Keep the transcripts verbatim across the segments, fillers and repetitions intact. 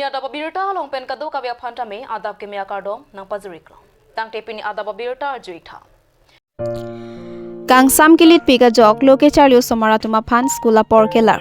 Adap abirta along pen kadokave aphan tame adap keme akardom nangpajiriklo. Tangte pini adap abirta arjuitha. Kangsam kilitpik ajok lo kecharli osomar atum aphan school apor kelar.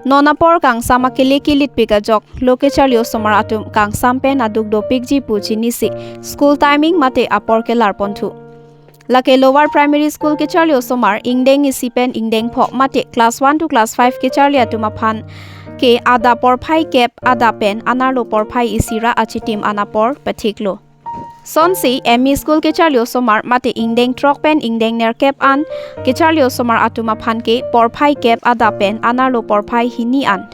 Non apor kangsam akele kilitpik ajok lo kecharli osomar atum kangsam pen aduk dopikji pu chinisi school timing mate apor kelar ponthu. Lake Lower Primary School kecharli osomar ingdeng isi pen ingdeng pho mate class one to class five kecharli atum aphan ke adap porphai kep adap pen anerlo porphai isi ra achitim an apor pathiklo. Sonsi M E School kecharli osomar mate ingdeng throk pen ingdeng nerkep an kecharli osomar atum aphan ke porphai kep adap pen anerlo porphai hini an.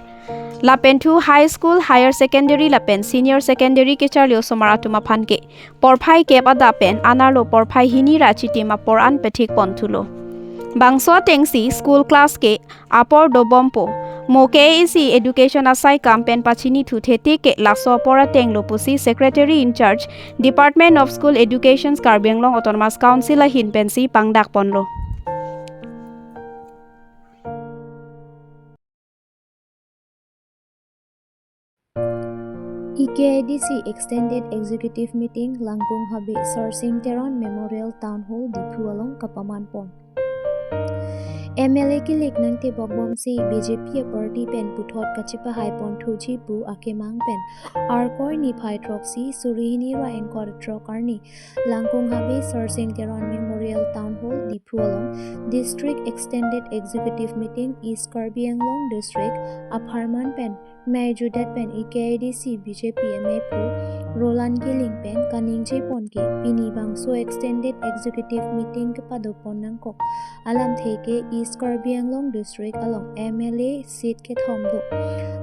Lapen thu High School, Higher Secondary lapen Senior Secondary kecharli osomar atum aphan ke porphai kep adap pen anerlo porphai hini ra chitim apor an pathik ponthulo. Bangso atengsi school class ke apor dobompo. Mo K A A C Education asai kam pen pachinithu thete ke laso apor atenglo pusi Secretary in Charge, Department of School Education, Karbi Anglong Autonomous Council ahin pensi pangdak ponlo. E K A D C Extended Executive Meeting Langkung Habe Sarsing Teron Memorial Town Hall Diphu along kapaman pon. M L A kilik nangtebok bomsi B J P a party pen puthot kachepahai ponthuji pu akemang pen Arkoi niphai throksi suri hini ra ingkoi ra throk arni Langkung Habe Sarsing Teron Memorial Town Hall Diphu along District Extended Executive Meeting East Karbi Anglong District apharman pen mei judet pen E K A D C B J P amephu Roland Killing pen kaningje pon ke pini bangso Extended Executive Meeting kepado pon nangkok alamthe ke East Karbi Anglong District along M L A seat kethom do.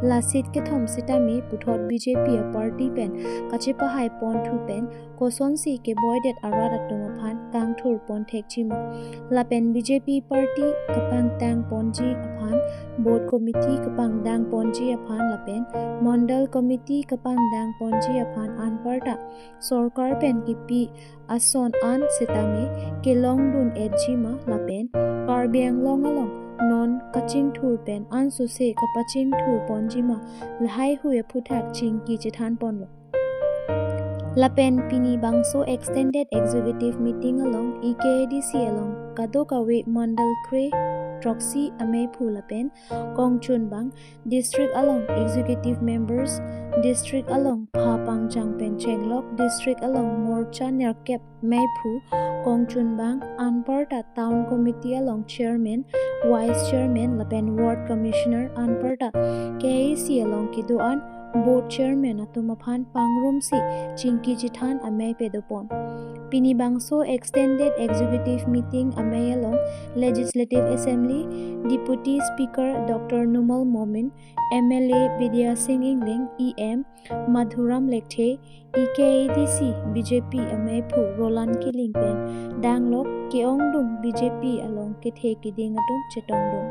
La seat kethom sitame puthot B J P a party pen kachepahai ponthu pen kosonsi keboidet arat atum aphan kangthur pon thekji ma. Lapen B J P party kapangtang ponji aphan, booth committee kapangdang ponji aphan lapen mandal committee kapangdang ponji aphan anparta sorkar pen kipi ason an sitame kelongdun etji ma lapen Karbi Anglong along non kachingthur pen ansose kapachingthur ponji ma lahai hui aphuthak chingki chethan ponlo. Lapen pini bangso Extended Executive Meeting along E K A D C along kadokave mandal kre throksi amephu lapen kongchunbang district along executive members, district along pha pangchang pen chenglok, district along morcha nerkep mephu kongchunbang anparta town committee along chairman, vice chairman lapen ward commissioner anparta K A A C along kedo-an board chairman atum aphan pangrumsi chingki chethan amei pado pon. Pini bangso Extended Executive Meeting amei along Legislative Assembly Deputy Speaker Doctor Numal Momin, M L A Bidya Sing Engleng, E M Madhuram Lekthe, E K A D C B J P amephu Roland Killing pen danglok ke-ongdung B J P along kethe keding atum chetongdung.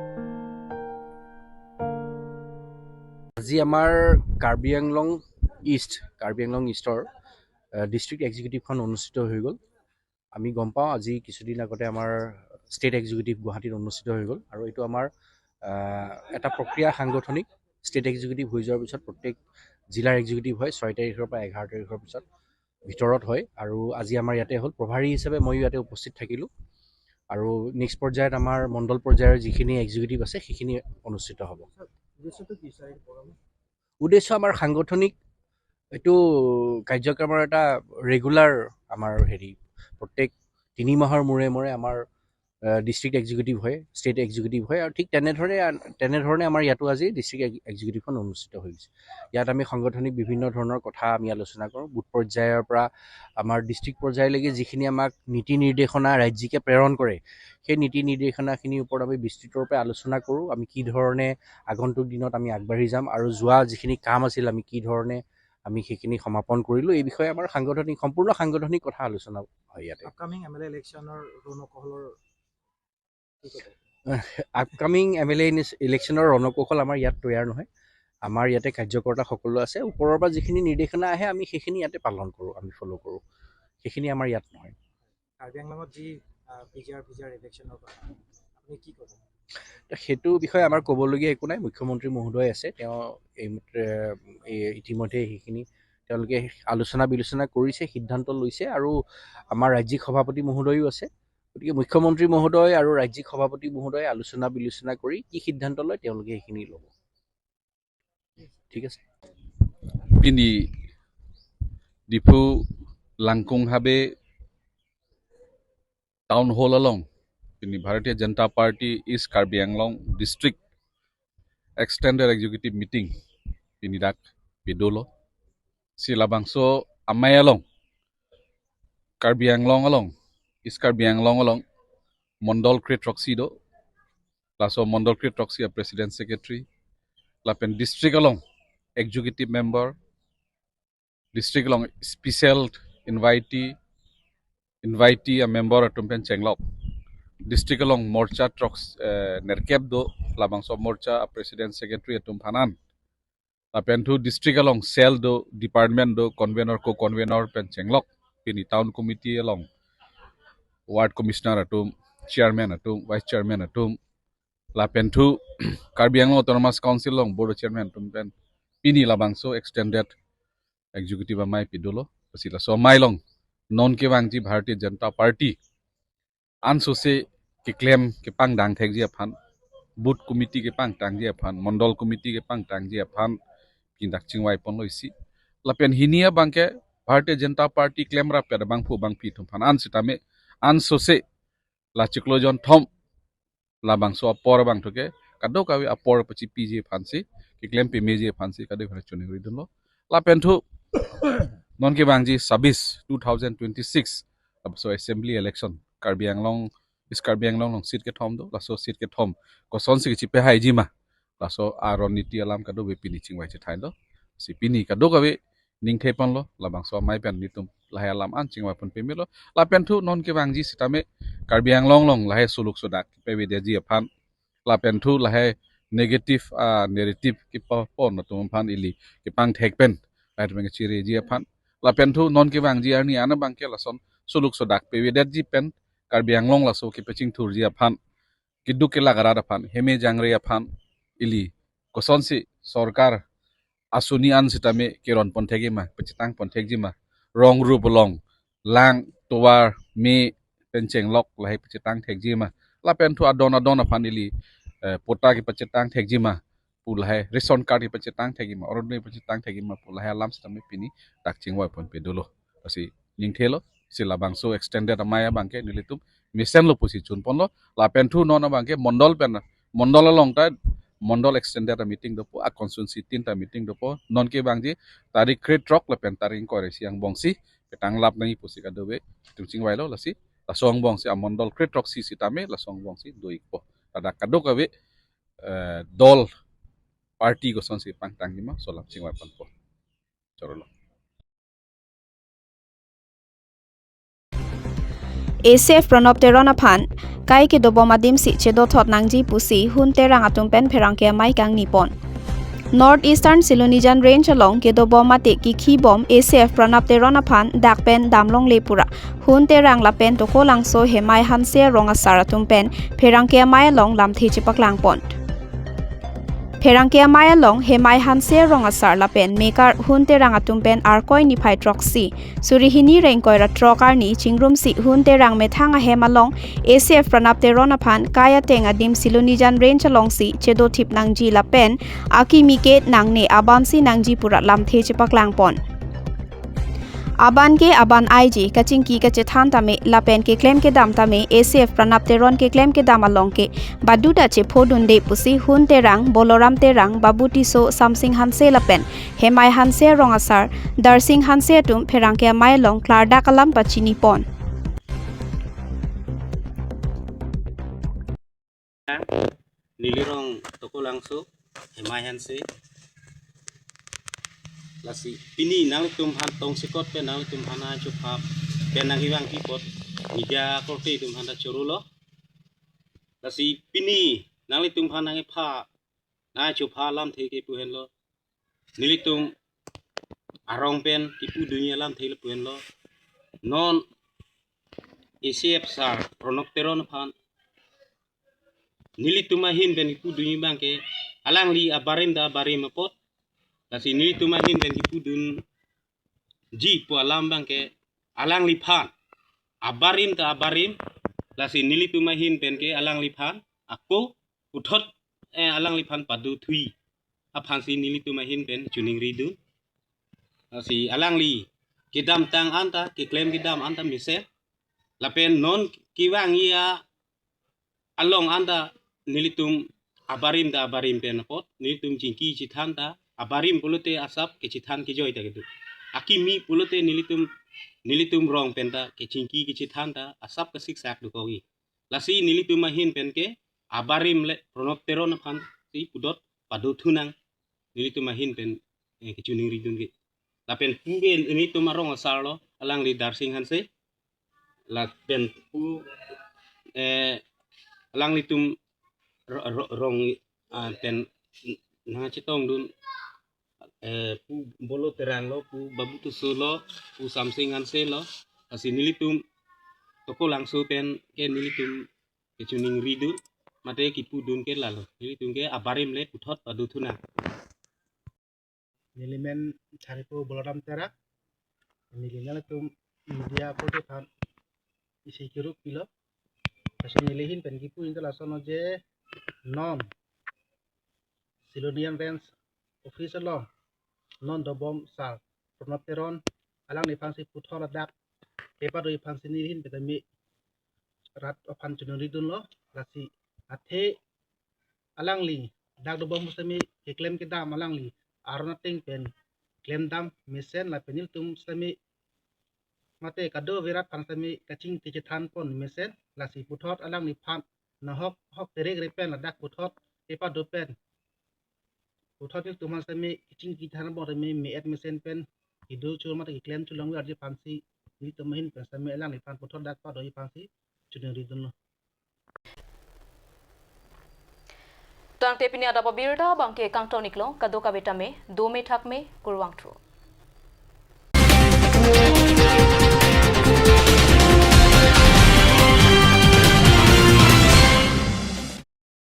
আজি আমাৰ কাৰ্বি আংলং ইষ্ট, কাৰ্বি আংলং ইষ্টৰ, আহ, ডিষ্ট্ৰিক্ট এক্সিকিউটিভখন অনুষ্ঠিত হৈ গ'ল। আমি গম পাওঁ, আজি কিছুদিন আগতে আমাৰ ষ্টেট এক্সিকিউটিভ গুৱাহাটীত অনুষ্ঠিত হৈ গ'ল আৰু এইটো আমাৰ, আহ, এটা প্ৰক্ৰিয়া সাংগঠনিক। ষ্টেট এক্সিকিউটিভ হৈ যোৱাৰ পিছত প্ৰত্যেক জিলাৰ এক্সিকিউটিভ হয় ছয় তাৰিখৰ পৰা এঘাৰ তাৰিখৰ পিছত ভিতৰত হয় আৰু আজি আমাৰ ইয়াতে হ'ল। প্ৰভাৰী হিচাপে ময়ো ইয়াতে উপস্থিত থাকিলোঁ আৰু নেক্সট পৰ্যায়ত আমাৰ মণ্ডল পৰ্যায়ৰ যিখিনি এক্সিকিউটিভ আছে সেইখিনি অনুষ্ঠিত হ'ব। উদ্দেশ্যটো কি, ছাৰ, এই প্ৰগ্ৰামৰ? উদ্দেশ্য আমাৰ সাংগঠনিক এইটো কাৰ্যক্ৰমৰ এটা ৰেগুলাৰ আমাৰ হেৰি, প্ৰত্যেক তিনি মাহৰ মূৰে মূৰে আমাৰ, আহ, ডিষ্ট্ৰিক্ট এক্সিকিউটিভ হয়, ষ্টেট এক্সিকিউটিভ হয় আৰু ঠিক তেনেধৰণে, তেনেধৰণে আমাৰ ইয়াতো আজি ডিষ্ট্ৰিক্ট এক্স-, এক্সিকিউটিভখন অনুষ্ঠিত হৈ গৈছে। ইয়াত আমি সাংগঠনিক বিভিন্ন ধৰণৰ কথা আমি আলোচনা কৰোঁ। বুথ পৰ্যায়ৰ পৰা আমাৰ ডিষ্ট্ৰিক্ট পৰ্যায়লৈকে যিখিনি আমাক নীতি নিৰ্দেশনা ৰাজ্যিকে প্ৰেৰণ কৰে, সেই নীতি নিৰ্দেশনাখিনিৰ ওপৰত আমি বিস্তৃতৰূপে আলোচনা কৰোঁ। আমি কি ধৰণে আগন্তুক দিনত আমি আগবাঢ়ি যাম আৰু যোৱা যিখিনি কাম আছিল আমি কি ধৰণে আমি সেইখিনি সমাপন কৰিলোঁ, এই বিষয়ে আমাৰ সাংগঠনিক, সম্পূৰ্ণ সাংগঠনিক কথা আলোচনা হয় ইয়াতে। আপকামিং এম এল এ ইলেকশ্যনৰ ৰণকৌশলৰ কি ক'ব? আপকামিং এম এল এ ইলেকশ্যনৰ ৰণকৌশল আমাৰ ইয়াত তৈয়াৰ নহয়। আমাৰ ইয়াতে কাৰ্যকৰ্তা সকলো আছে। ওপৰৰ পৰা যিখিনি নিৰ্দেশনা আহে আমি সেইখিনি ইয়াতে পালন কৰোঁ, আমি ফ'ল' কৰোঁ। সেইখিনি আমাৰ ইয়াত নহয়। কাৰ্বি আংলঙত যি, আহ, পি জি আৰ, ভি জি আৰ ইলেকশ্যনৰ কথা আপুনি কি ক'ব? সেইটো বিষয়ে আমাৰ ক'বলগীয়া একো নাই। মুখ্যমন্ত্ৰী মহোদয় আছে, তেওঁ এই, এ, এই ইতিমধ্যে সেইখিনি তেওঁলোকে আলোচনা বিলোচনা কৰিছে, সিদ্ধান্ত লৈছে আৰু আমাৰ ৰাজ্যিক সভাপতি মহোদয়ো আছে। গতিকে মুখ্যমন্ত্ৰী মহোদয় আৰু ৰাজ্যিক সভাপতি মহোদয়ে আলোচনা বিলোচনা কৰি কি সিদ্ধান্ত লয়, তেওঁলোকে সেইখিনি ল'ব। ঠিক আছে। Pini Diphu Langkung Habe Town Hall along, pini Bharatiya Janata Party East Karbi Anglong District Extended Executive Meeting pini dak pidolo. Si labangso amei along Karbi Anglong along, East Karbi Anglong along Mondol kre-throksi do. Laso Mondol kre-throksi a President Secretary, lapen district along Executive Member, district along special invitee, invitee a member atum pen chenglok. District along morcha throks, eh, nerkep do, labangso morcha a President Secretary atum aphan an. Lapen thu district along cell do, department do, convener, co-convener pen chenglok. Pini town committee along ward commissioner atum, chairman atum, vice chairman atum, lapen thu Karbi Anglong Autonomous Council along board chairman atum pen pini labangso extended executive amei pidolo. Pasi laso amei along non kevangji Bharatiya Janata Party ansose keklem kepangdang thekji aphan, booth committee kepangdangji aphan, Mondol committee kepangdangji aphan pini dak chingvai ponlo isi. Lapen hini abangke Bharatiya Janata Party klemrap abangphu bangphi atum aphan an sitame ansose la chiklo jonthom labangso apor abang thuke kadokave apor pachipiji aphansi, keklem pemeji aphansi kadokave choningri dunlo. Lapen thu non kevangji sabis two thousand twenty-six labangso assembly election Karbi Anglong, East Karbi Anglong along seat kethom do, laso seat kethom kosonsi chipehaiji ma, laso aron niti alam kadokave pini chingvai chethailo. Si pini kadokave ningthe ponlo, labangso amei pen nelitum lahai alam an chingvai pon pemelo. Lapen thu non kevangji sitame Karbi Anglong along lahai suluk sodak pavedetji aphan, lapen thu lahai negative, ah, narrative kepapon atum aphan ili kepangthek pen lahai atum kechireji aphan, lapen thu non kevangji arni an abangke lason suluk sodak pavedetji pen Karbi Anglong laso kepachingthurji aphan, keduk kelak arat aphan, heme jangre aphan ili kosonsi sorkar asuni an sitame keron pon thekji ma, pachetang pon thekji ma, rong rup along, lang, tovar, me pen chenglok lahai pachetang thekji ma, lapen thu adon adon aphan ili, eh, patta kepachetang thekji ma pu lahai, ration card kepachetang thekji ma, Orunodoi pachetang thekji ma pu lahai alam sitame pini dak chingvai pon pedolo. Pasi ningthelo, si labangso extended amei abangke nelitum mesenlo pusi chun ponlo. Lapen thu non abangke Mondol pen, Mondol along ta Mondol extended a meeting dopo, a constituency tin ta meeting dopo. Non kevangji tarik kre-throk lapen tarik ingkoi ra isi angbongsi petang lap nangji pusi kadokave itum chingvailo. Lasi laso angbongsi a Mondol kre-throksi sitame laso angbongsi do-ikpo. Ladak kadokave, eh, dol party kosonsi pangtangji ma laso alam chingvai ponpo. Chorolo. A C F Pranab Teron aphan kai kedobom adimsi chedothot nangji pusi Hun Terang atum pen pherangke amei kangni pon. North Eastern Silonijan Range along kedobom mate kekhibom A C F Pranab Teron aphan dak pen damlongle pura Hun Terang lapen Tokolangso Hemai Hanse rong asar atum pen pherangke amei along lamthe chepaklang pon. Pherangke amei along Hemai Hanse rong asar lapen mekar Hun Terang atum pen Arkoi niphai throksi suri hini ra ingkoi ra throk arni chingrumsi Hun Terang methang ahem along A C F Pranab Teron aphan kai ateng adim Silonijan Range alongsi chedothip nangji lapen akimi ke nangne abansi nangji pura lamthe chepaklang pon. Aban ke aban aiji kachingki kachethan tame lapen keklem kedam tame A C F Pranab Teron keklem kedam along ke baduta chephodunde pusi Hun Terang, Boloram Terang, Babu Tisso, Samsing Hanse lapen Hemai Hanse rong asar Darsing Hanse atum pherangke amei along klardak alam pachini pon. Neli rong Tokolangso, Hemai Hanse. Lasi pini nanglitum aphan tongsekot pen nanglitum aphan nangchopha pen nangkevang kipot media korte atum aphan ta chorolo. Lasi pini nanglitum aphan nangkepha nangchopha lamthe ke pu henlo. Nelitum arong pen kipudunji alamthe le pu henlo. Non A C F sar Pranab Teron aphan nelitum ahin pen kipudunji abangke alangli abarim ta abarim apot. Lasi nelitum ahin pen kipudunji pu alam abangke alangliphan abarim ta abarim. Lasi nelitum ahin pen ke alangliphan ako puthot, eh, alangliphan padothui aphansi nelitum ahin pen chiningridun. Lasi alangli kedamtang anta, keklem kedam anta mesen, lapen non kevangji along anta nelitum abarim ta abarim pen apot, nelitum chingki chethan ta abarim pulote asap kechethan kejoi ta kedo. Akimi pulote nelitum, nelitum rong pen ta kechingki kechethan ta asap kesiksak dokokji. Lasi nelitum ahin pen ke abarim le Pranab Teron aphansi pudot padothu nang, nelitum ahin pen, eh, kechiningridun ke. Lapen pu ke nelitum arong asar lo, alangli Darsing Hanse. Lapen pu, eh, alanglitum ro-, ro-, rong, ah, pen nangchetongdun, eh, pu Bolo Terang lo, pu Babu Tusu lo, pu Samsing Hanse lo. Lasi nelitum Tokolangso pen ke nelitum kechiningridun mate kipudun ke lalo. Nelitum ke abarim le puthot padothu nang. Nelimen Tharipo Balaram Terak. Neli nanglitum media apor aphan isi keruk pilo. Lasi neli ahin pen kipu anta lason lo je non Silonijan Range Office along non dobom sar Pranab Teron alangliphansi puthot ladak kepadoji aphansi neli ahin pen tame rat aphan chiningridunlo. Lasi athe alangli dak dobom sitame keklem kedam alangli aron ateng pen klemdam mesen lapen nelitum sitame mate kadokave rat aphan sitame kachingki chethan pon mesen. Lasi puthot alangliphan nahok hok terek re pen ladak puthot kepado pen puthot nelitum aphan sitame kachingki chethan pon tame me-et mesen pen kedo chur mate keklem chur longverji aphansi nelitum ahin pen sitame alangliphan puthot dak padoji aphansi chiningridunlo. Tangte pini adap abirta abangke kangton-iklo, kadokave tame dome thakme, kurvangthu.